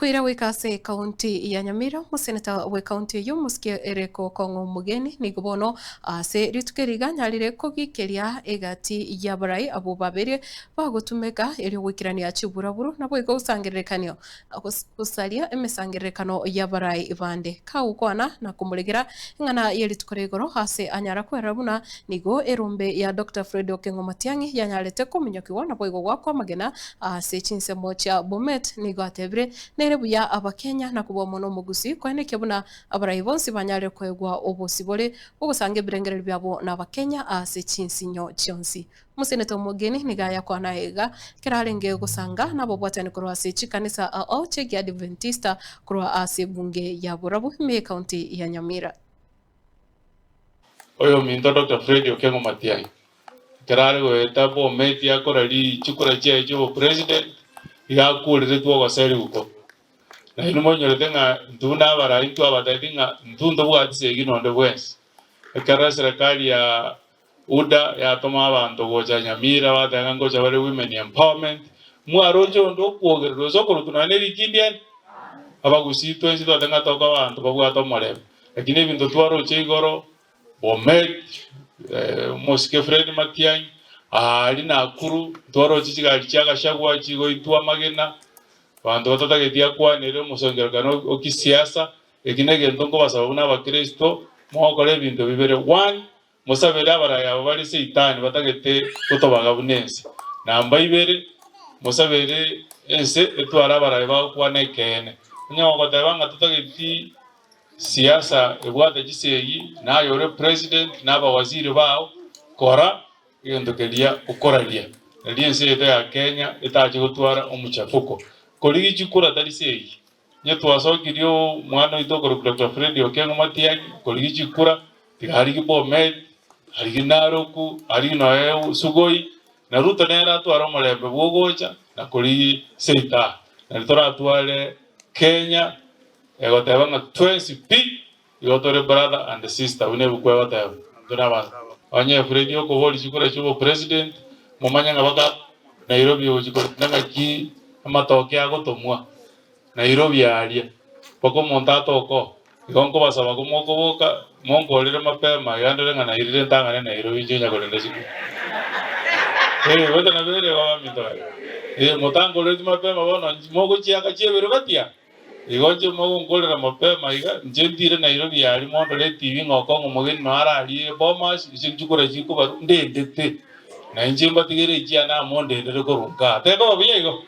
Koira goika ase ekaunti ya Nyamira, omoseneta bw'ekaunti eyio omosike Eric Okong'o Omogeni nigo bono ase rituko eri iga anyarire kogikeria egati y'abarai abwo babere bagotumeka erio goikerania chiburaburu naboigo gosangererekanio gosaria emesangererekano y'abarai bande. Kagokwana na komoregera eng'ana ye rituko ria igoro ase anyara kwerora buna nigo erombe ya Doctor Fred Okeng'o Matiang'i yanyarete kominyokigwa naboigo goakwa amagena Ase chinsemo chia Bomet nigo atebire, Nere buya Abakenya na kobua mono omogusii koenekia buna abarai bonsi banyarire koegwa obosibore bw'ogosanga ebirengererio biabo n'Abakenya ase chinsinyo chionsi. Omoseneta omogeni nigo ayakwana iga ekero arenge gosanga nababwatani korwa ase chikanisa ao chi'Ekiadventista korwa ase ebunge ya Borabu ime y'Ecounty ya Nyamira. Oyominto Doctor Fred Okengo Matiang'i Ekero are goeta Bomet akora chikura chiaye chi'obopresident, iga akureretwe ogoserigwa ko. Nainwe monyorete ng'a intwe buna abarai ntwabatebi ng'a intwe ntobwati segi nonde bwensi. Ekero eserekari ya UDA yatoma abanto gocha Nyamira bateba ng'a ngocha bare women empowerment, mwaroche onde okwogererwa gose okorokwa nonya ne rikindi ende? Abagusii twensi twateba ng'a tokoba abanto babwate omorembe. Lakini ebinto twaroche igoro Bomet, omosike Fred Matiang'i, aria Nakuru ntwaroche chigari chia Gachagua chigoitwa amagena, abanto batatageti akwanere omosongerekano o kisiasa, eki negento nkobasaba buna abakristo, mogokora ebinto bibere, one, mosabere abarai aba bare seitani batagete gotobaga buna ense, namba ibere, mosabere ense etware abarai bagokwana ekeene. Onye gogoteba ng'a totageti Siasa ebwate chisegi naye ore president na abawaziri bao kora egento keria okoraria nario ense yaito ya Kenya etache gotwara omochafuko. Korigia chikura tari segi. Onye twasokirie omwana oito okorokwa Doctor Fred Okengo Matiang'i korigia chikura tiga arigie Bomet, arigie Narok, arigie noe Sugoi na Ruto nere atware omorembe bwogocha na korigia seita nario toratware Kenya Egoteba ng'a twensi pi igo tore brother and sister buna ebuku egoteba. Intwe nabanto. Onye Fred okoboria chikura chi'obopresident, momanye ng'a baka Nairobi ogochia korenda ng'aki amatoke agotomwa Nairobi aria, mpaka omonto atoke oo. Igo nkobasaba komokoboka monkorere mapema iga ndore ng'a nairire ntang'ane Nairobi inche onya korenda chikura. Eh, gocha nabo ere igo abaminto baye. Eh, motankorereti mapema bono mogochiaka chiebero gati aa. Igo inche mogonkorera mapema iga, inche ntire Nairobi aria mondore etibi ng'a okong'u omogeni noyo ararie Bomas, inche nchikura chikobarwa ndendete, na inche mbatigere echiane amo ndendere korwa nkaa. Tekoba buya igo?